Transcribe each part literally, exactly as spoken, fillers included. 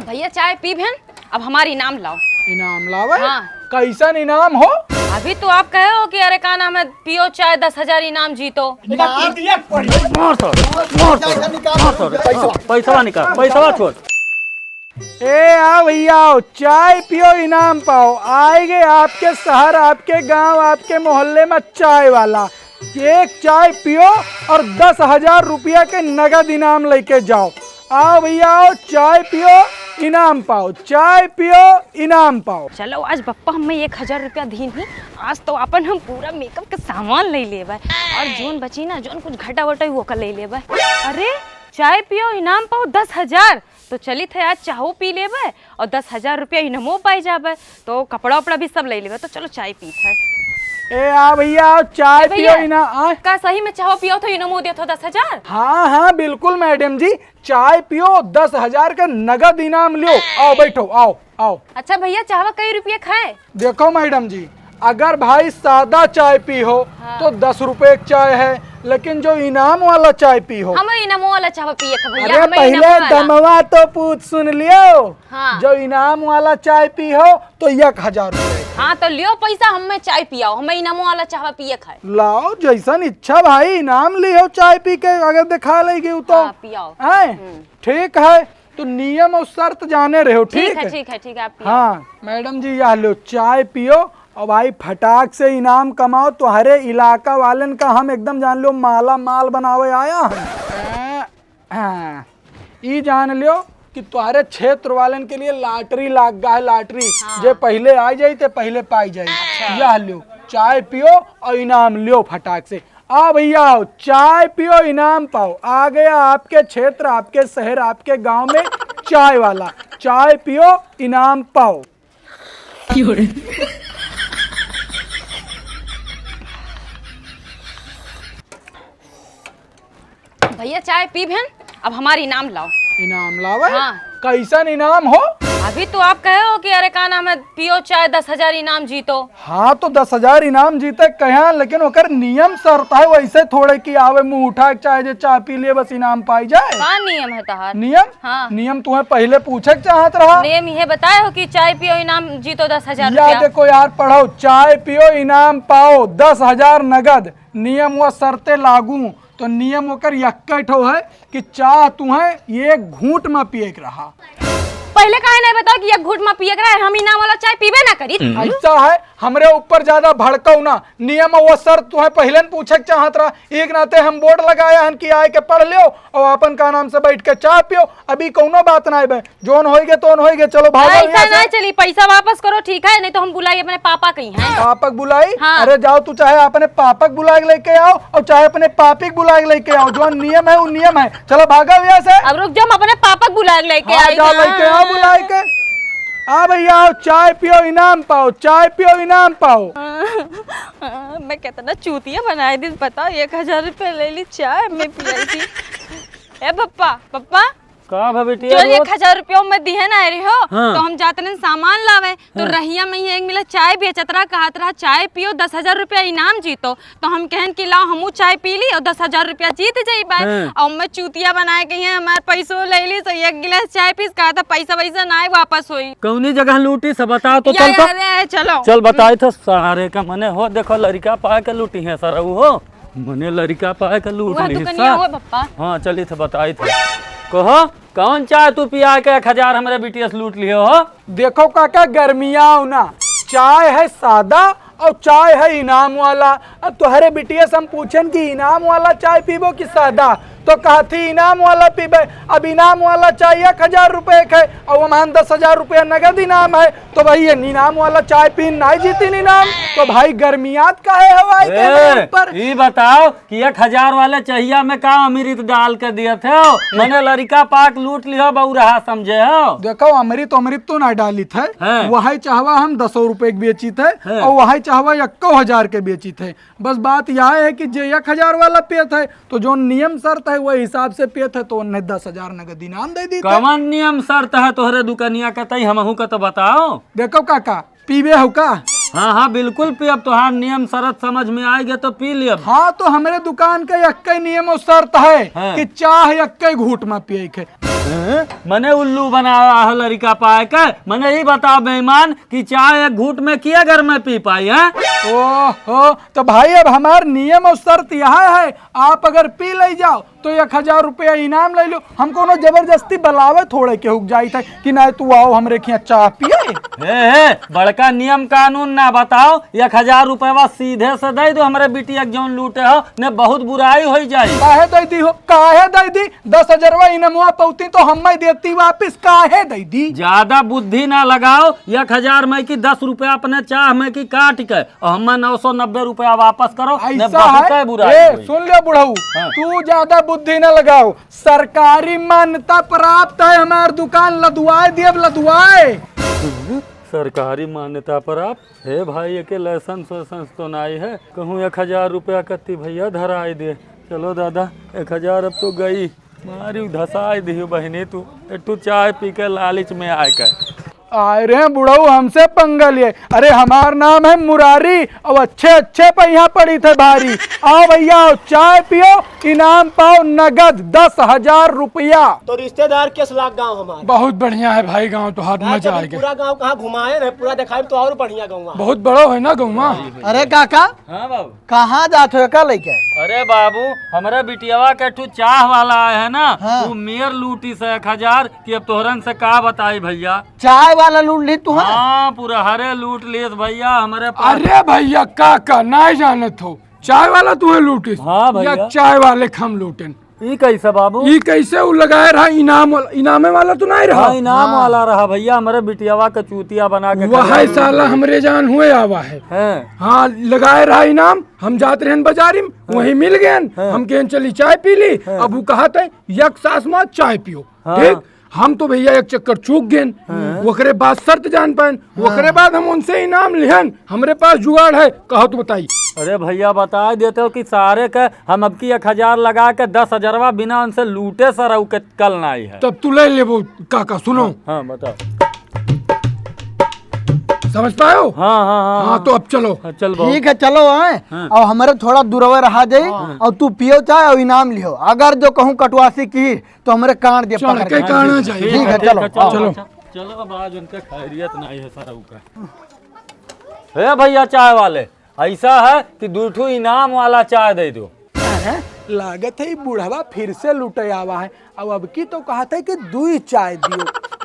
भैया, चाय पीबेन, अब हमार इनाम लाओ। इनाम लावे? हाँ। कैसन इनाम हो? अभी तो आप कहे हो कि अरे का नाम है, पियो चाय, दस हजार इनाम जीतो। इनाम? मार सर, मार सर, मार सर, पैसा। पैसा निकाल, पैसा छोड़। ए आओ भैया आओ, चाय पियो इनाम पाओ। आएगे आपके शहर, आपके गांव, आपके मोहल्ले में चाय वाला। एक चाय पियो और दस हजार रुपया के नगद इनाम लेके जाओ। आओ भैया आओ, चाय पियो, इनाम पाओ, चाय पियो, इनाम पाओ। चलो, आज पप्पा हमें एक हजार रुपया दीन ही, आज तो अपन हम पूरा मेकअप के सामान ले लेबे, और जोन बची ना, जोन कुछ घटा वटा वो कर ले लेबे। अरे, चाय पियो, इनाम पाओ दस हजार, तो चलित है आज चाहो पी लेबे और दस हजार रुपया इनामो पाई जाबे, तो कपड़ा उपड़ा भी सब ले लेबे। तो चलो चाय पीत है। ए आ भैया, चाय ए भैया, पियो इना-, आ? का सही में चाहो पियो तो इनामो देत हो दस हजार? हाँ हाँ बिल्कुल मैडम जी, चाय पियो, दस हजार का नगद इनाम लियो। आओ बैठो, आओ आओ। अच्छा भैया, चाहवा कई रुपये खाए? देखो मैडम जी, अगर भाई सादा चाय पी हो हाँ। तो दस रुपए एक चाय है, लेकिन जो इनाम वाला चाय पी हो। हम इनामो वाला चाय पिए थे भैया, अरे हमें पहले इनामो वाला। दमवा तो पूछ सुन लियो। हाँ। जो इनाम वाला चाय पी हो तो एक हजार रुपए। हाँ तो लियो पैसा, हमें चाय पियाओ, हमें इनामो वाला चाय पिए खाए। लाओ जैसन इच्छा भाई, इनाम लियो चाय पी के, अगर दिखा लेगी तो। हाँ, पियाओ। हैं? हम्म। ठीक है, तो नियम और शर्त जाने रहो, ठीक ठीक है, है? ठीक है, ठीक है, आप पियो। हाँ मैडम जी, यह लो चाय पियो और भाई फटाक से इनाम कमाओ। तुम्हारे इलाका वालन का हम एकदम जान लो माला माल बनावे आया हम। हाँ, ई जान लो कि तुम्हारे क्षेत्र वालन के लिए लॉटरी लाग गा है, लॉटरी। हाँ। जे पहले आ जाई ते पहले पाई जाई। अच्छा। यह लो चाय पियो और इनाम लियो फटाक से। आ भैया आओ, चाय पियो इनाम पाओ। आ गया आपके क्षेत्र, आपके शहर, आपके गांव में चाय वाला। चाय पियो इनाम पाओ। भैया चाय पीबेन, अब हमार इनाम लाओ। इनाम लावे? हाँ। कैसन इनाम हो? अभी तो आप कहे हो कि अरे का नाम है, पियो चाय, दस हजार इनाम जीतो। हाँ तो दस हजार इनाम जीते कहे, लेकिन ओकर नियम शर्त है, वैसे थोड़े कि आवे मुंह उठा के चाहे जे चाय पी ले बस इनाम पाई जाए। का नियम है तहार? नियम? हाँ। नियम तुम्हें पहले पूछे के चाहत रहा। नियम ये बताए हो कि चाय पियो इनाम जीतो दस हजार या रुपया। देखो यार, पढ़ो, चाय पियो इनाम पाओ दस हजार नगद, नियम व शर्तें लागू। तो नियम ओकर यक्के ठो है कि चाह तुहें एक घूंट में पिए के रहा। पहले काहे नहीं बताओ कि एक घूंट में पिए के रहा, हम इनाम वाला चाय पीबे ना करी। ऐसा है, हमरे ऊपर ज्यादा भड़काओ ना। नियम व शर्त तुहें पहले न पूछे के चाहत रहा, एक नाते हम बोर्ड लगाया हन कि आए के पढ़ लियो और अपन का नाम से बैठ के चाह पियो। अभी कौनो बात ना बे, जोन होइगे तोन होइगे, चलो भागो ऐसा यहाँ से। ना चली, पैसा वापस करो, ठीक है, नहीं तो हम बुलाई अपने पापा कहीं हैं। पापक बुलाई? हाँ। अरे जाओ, तू चाहे अपने पापक बुला के लेके आओ और चाहे अपने पापी के बुला के लेके आओ, जो नियम है वो नियम है। चलो भागो यहाँ से। अब रुक जाओ, हम अपने पापक बुला के लेके हाँ, आई जाओ ना। लेके आओ बुला के। आ भैया आओ, चाय पियो इनाम पाओ, चाय पियो इनाम पाओ। मैं कितना चूतिया बनाए दिन, बताओ, एक हजार रुपये ले ली, चाय में पिलाई थी। ए पप्पा, पप्पा, का भा बिटिया जो रोज एक हजार रुपया में दिहे ना रही हो, हाँ। तो हम जात रहन सामान लावे, तो हाँ। रहिया में ही एक मिला चाय बेचत रहा, कहत रहा, "चाय पियो, दस हजार रुपया इनाम जीतो।" तो हम कहन कि लाओ हमू चाय पी ली और दस हजार रुपया जीत जाई बाय। हाँ। और मैं चूतिया बनाए के हैं, हमार पैसो ले ली, तो एक गिलास चाय पीस, कहा था पैसा वैसा ना आए, वापस होई। कौनी जगह लूटी सब बताओ तो, या, चल तो। या, या, चलो। चल बताई था सारे का मने हो, देखो लड़का पाए के लूटी है सर हो। मने लड़का पाए के लूट वह ली दुकनिया सा। हो पप्पा। हाँ, चली थे बताई थे। कहो, कौन चाय तू पिया के एक हजार हमरे बिटिया से लूट लियो हो? देखो काका, गर्मियाओ ना, चाय है सादा और चाय है इनाम वाला। अब तोहरे बिटिया से हम पूछन कि इनाम वाला चाय पीबो कि सादा, तो कहती इनाम वाला पीबे। अब इनाम वाला चाय एक हजार रुपये के है और वहाँ दस हजार रुपया नगद इनाम है, तो भाई ये इनाम वाला चाय पीन नहीं जीती इनाम। तो भाई गर्मियात काहे हो आई ए, के ऊपर? ई बताओ कि एक हजार वाले चाहिया में का अमृत डाल के दिए थे हो? मने लड़का पाक लूट लियो बउरहा समझे हो? देखो अमृत अमृत तो ना डाली थे, हाँ। वही चाहवा हम दसों रुपए के बेची थे हाँ। और वही चाहवा यक्को हजार के बेची थे। बस बात यह है कि जे एक हजार वाला पियत है, तो जो नियम शर्त है, वही हिसाब से पियत है, तो उन्हें दस हजार नगद इनाम दे दी थे। कवन नियम शर्त है तोहरे दुकानिया का, तई हमहू का तो बताओ। देखो काका, पीबे हो का? हाँ, हाँ, बिल्कुल पियब, तोहार नियम शर्त समझ में आएगे तो पी लियब। हाँ, तो हमरे दुकान का यक्के नियम और शर्त है हाँ। कि चाह यक्के घूट में पिए के। हैं? मने उल्लू बनावा है लड़िका पाए के। मने ई बताओ बेईमान कि चाय एक घूंट में किया घर में पी पाई है? ओहो, तो भाई अब हमार नियम और शर्त यह है, आप अगर पी ले जाओ तो एक हजार रुपया इनाम ले लो। हम कोनो जबरदस्ती बलावे थोड़े के हुक जाई थे कि ना तू आओ हमरे खिया चाह पिए। हे, हे, बड़का नियम कानून ना बताओ, एक हजार रुपया सीधे से दे दो हमरे बिटिया के जौन लूटे हो, ने बहुत बुराई होई जाई। काहे दे दी हो, काहे दे दी? दस हजारवा इनमवा पौती तो हम देती वापस, काहे दे दी? ज्यादा बुद्धि ना लगाओ, एक हजार में की दस रुपया अपने चाह में की काट के और हमें नौ सौ नब्बे रुपया वापस करो, ने ऐसा बहुत है? बुराई ए, होई। सुन ले बुढ़ऊ, हाँ। तू ज्यादा बुद्धि ना लगाओ, सरकारी मान्यता प्राप्त है हमार दुकान, लदवाए दियब लदवाए। सरकारी मान्यता प्राप्त? हे भाई, एके लाइसेंस वाइसेंस तो नाई है, कहूँ एक हजार रुपया कत्ती भैया धराई दे। चलो दादा, एक हजार अब तो गई, मारी धसाई दियो बहिनी तू, एक ठू चाय पी के लालच में आए के। आए रे बुढ़ऊ, हमसे पंगा लिए। अरे हमार नाम है मुरारी, और अच्छे अच्छे पे यहाँ पड़ी थे भारी। आओ भैया, आओ, चाय पियो, इनाम पाओ नगद दस हजार रुपया। तो रिश्तेदार केस लाग गाँव हमार। बहुत बढ़िया है भाई, गाँव तो हाथ हाँ, मजा तो आ गया। पूरा गाँव कहाँ घुमाए रहे, पूरा दिखाई तो और बढ़िया गाँव। बहुत बड़ा है ना गाँव। अरे काका, हाँ बाबू। कहाँ जात हो का लेके? अरे बाबू, हमरे बिटियावा के ठू चाह वाला आए है ना, हाँ। वो मेर लूटी से एक हजार कि अब तोहरन से का बताई भैया। चाय वाला लूट ली तू, हाँ? हाँ, पूरा हरे लूट लिस भैया हमरे पास। अरे भैया, काका, नाई जानत हो, चाय वाला तुहे लूटिस? हाँ भैया। या चाय वाले के हम लूटेन। ई कैसे बाबू? ई कैसे? उ लगाए रहा इनाम वाला, इनामे वाला तो नाई रहा? हाँ, इनाम हाँ। वाला रहा भैया, हमरे बिटियावा के चूतिया बना के वही खड़ा। साला हमरे जान हुए आवा है। हैं। हाँ, लगाए रहा इनाम, हम जात रहन बाजारी में, हाँ। वहीं मिल गए। हाँ। हम कहन चली चाय पी ली। हाँ। अब वो कहत है, "एक सास माँ चाय पियो।" हाँ। ठीक? हम तो भैया एक चक्कर चूक गेन, हाँ। ओकरे बाद शर्त जान पाएन, हाँ। ओकरे बाद हम उनसे इनाम लिहन। हमरे पास जुगाड़ है, कहो तो बताई। अरे भैया, बता देते हो कि सारे के हम अब की एक हजार लगा के दस हजारवा बिना उनसे लूटे सरऊ के कल ना आई है। तब तू ले लेबो काका, सुनो। हाँ, हाँ, बताओ। समझ पायो? हाँ, हाँ, हाँ, हाँ, हाँ। तो अब चलो। हाँ, चल बाबू। ठीक है, चलो, आए। हाँ। और हमारे थोड़ा दूरवे रहा जाई, हाँ। और तू पियो चाय और इनाम लियो। अगर जो कहूँ कटवासी की तो हमरे कान दे चढ़ पकड़ के के। कान आ जाए। ठीक है, ठीक है, चलो, चलो, चलो। चलो, अब आज उनका खैरियत नहीं है सरऊ का। हे भैया चाय वाले, ऐसा है कि दू ठू इनाम वाला चाय दे दो। हैं? लागत है ई बुढ़वा फिर से लुटे आवा है। अब, अब की तो कहत है कि दुई चाय दियो,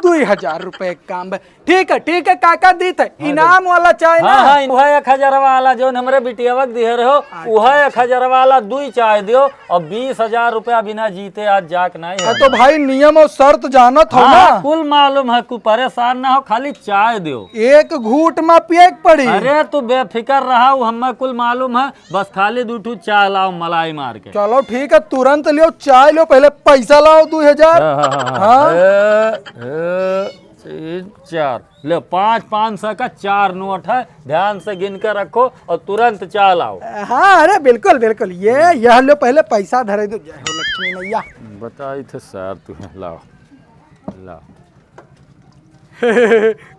दुई हजार रुपए के काम बा। ठीक है, ठीक है काका, दीत है। हाँ, इनाम वाला चाय ना। हाँ, हाँ, वह एक हजार वाला जौन हमरे बिटियावा के दिहे रहो, अच्छा, वह एक हजार वाला दुई चाय दियो और बीस हजार रुपया बिना जीते आज जाक नहीं हाँ, है। तो भाई नियम और शर्त जानत हो हाँ, ना? हाँ, कुल मालूम है, कुल परेशान ना हो, खाली चाय दियो। एक घूंट में पिए के पड़ी। अरे तू बेफिकर रहा, वो हमें कुल मालूम है, बस खाली दू ठू चाय लाओ मलाई मार के। चलो ठीक है, तुरंत लियो, चाय लियो, पहले पैसा लाओ दू हजार। हाँ, हाँ, हाँ, हाँ। हाँ। ए, ए, तीन, चार। ले, पाँच पाँच सौ का चार नोट है, ध्यान से गिन के रखो और तुरंत चाय लाओ। हाँ, अरे बिल्कुल, बिल्कुल। ये, यह लो, पहले पैसा धरे दो। जय हो लक्ष्मी मैया। बताई थे सर, तुम्हें लाओ, लाओ।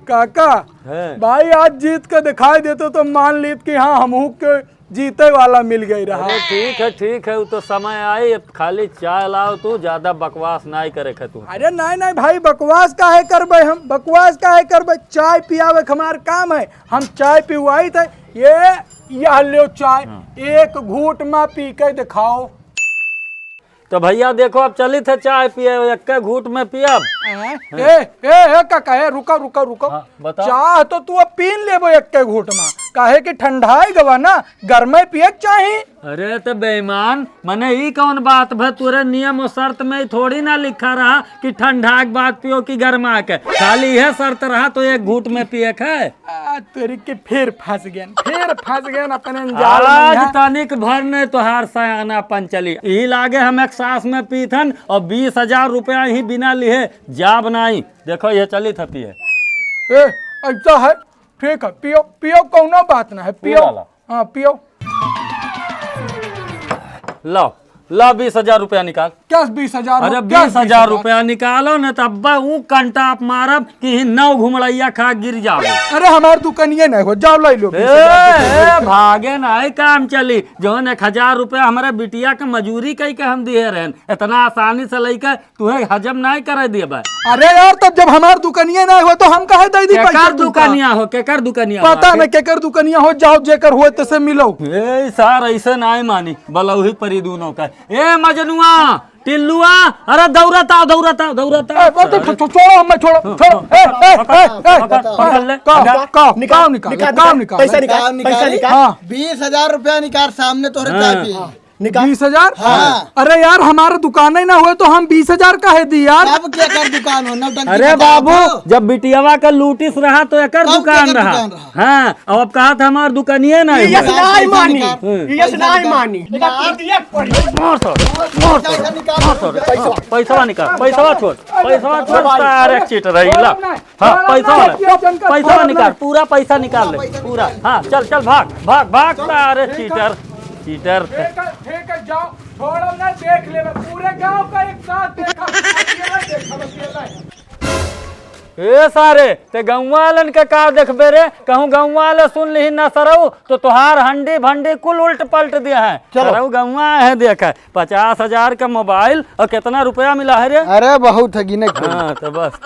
काका, हैं? भाई आज जीत के दिखाई देते तो मान लीत कि हाँ, हमहू के जीते वाला मिल गई रहा। अरे ठीक है, ठीक है, वो तो समय आई, अब खाली चाय लाओ तू, ज्यादा बकवास नाई करे के तू। अरे नाई, नाई भाई, बकवास काहे करबे हम, बकवास काहे करबे? चाय पियावे के हमार काम है, हम चाय पिवाई थे। ये, यह लो चाय, हाँ। एक घूंट में पी के दिखाओ। तो भैया देखो, अब चली थे चाय पिए, एक्के घूंट में पियब। हैं? ए, ए, ए, काका, ए, रुको, रुको, रुको। हाँ, बताओ। चाह तो तू अब पीन लेबो एक्के घूंट में, काहे कि ठंडाई गवा ना, गरमे पिए के चाही। अरे तो बेईमान, मने ई कौन बात भा? तोरे नियम और शर्त में ई थोड़ी ना लिखा रहा कि ठंडा के बाद पियो कि गरमा के, खाली यह शर्त रहा तो एक घूंट में पिए के है। आ, तोरी के फिर फंस गयन, फिर फंस गयन अपन अंजाल में आज यहाँ। तनिक भर ने तोहार सयानापन चली। यही लागे हम एक सांस में पीथन और बीस हजार रुपया ही बिना लिहे जाब नाई। देखो ये चली था पिए। ए, ऐसा है, ठीक है, पियो, पियो, कौनो बात ना है, पियो। पूरा ला। हाँ, पियो। लाओ, लाओ बीस हजार रुपया निकाल। क्या बीस हजार हो? अरे, क्या बीस हजार बीस हजार? रुपया निकालो न, तब ऊ कंटा आप मारब कि ही नौ घुमड़ैया खा गिर जाओ। अरे, हमार दुकनिये नहीं हो, जाओ, ले लो ए, बीस हजार रुपया। ए, भागे नहीं काम चली। जौन एक हजार रुपया हमारे बिटिया के मजूरी कई के हम दिए रहन, इतना आसानी से लइके तुहे हजम नहीं करे दिए बा। अरे यार, तब जब हमार दुकनिये नहीं हो, तो हम काहे दे दी केकर पैसा तुमका? दुकनिया हो, केकर दुकनिया हो पता आखिर? नहीं केकर दुकनिया हो, जाओ जेकर होए तसे मिलो। ए, सार ऐसे नहीं मानी, बलौही परी दूनों का। ए, मजनुआ, टिल्लुआ, अरे दौड़त आओ, दौड़त आओ, दौड़त आओ। ए, ए, तो छो-, छोड़ो, हमें छोड़ो, छोड़ो। ए, ए, ए, ए, पकड़, पकड़, पकड़ ले। का, का, का, निकाल, का निकाल, निकाल, का निकाल? पैसा निकाल, निकाल, पैसा निकाल। हाँ। बीस हजार रुपया निकाल, सामने तोहरे हाँ। चाबी। निकाल। बीस हजार? हाँ। अरे यार, हमारा दुकान ही ना हुए तो हम बीस हजार काहे दी यार? अब क्या कर दुकान हो, नौटंकी अरे बताओ बाबू, तो। जब बिटियावा का लूटिस रहा तो एकर तब दुकान केकर रहा। दुकान रहा? हाँ, अब कहा था हमार दुकानिये ना ये हुए। यस नाई मानी, निकाल। ये यस नाई मानी। निकाल। मार सर, मार सर। पैसा निकाल। हाँ, पैसवा निकाल, पैसवा छोड़, पैसवा छोड़, सारे चीट रही ला। हाँ, पैसा वाला, पैसा निकाल, पूरा पैसा निकाल ले, पूरा। हाँ, चल, चल, भाग, भाग, भाग, सारे चीटर, चीटर। ठीक है, ठीक है, जाओ, छोड़ो ना, देख ले, पूरे गांव का एक साथ देखा, अकेला देखा, अकेला। ए सारे, ते गौवा वालन का का देखबे रे? कहूँ गौवा वाले सुन लिही ना सरऊ, तो तोहार हंडी भंडी कुल उल्ट पलट दिया है। चलो। सरऊ गौवा है, देख, पचास हजार का मोबाइल और कितना रुपया मिला है रे? अरे, बहुत है, गिने के पड़ी। हाँ, तो बस।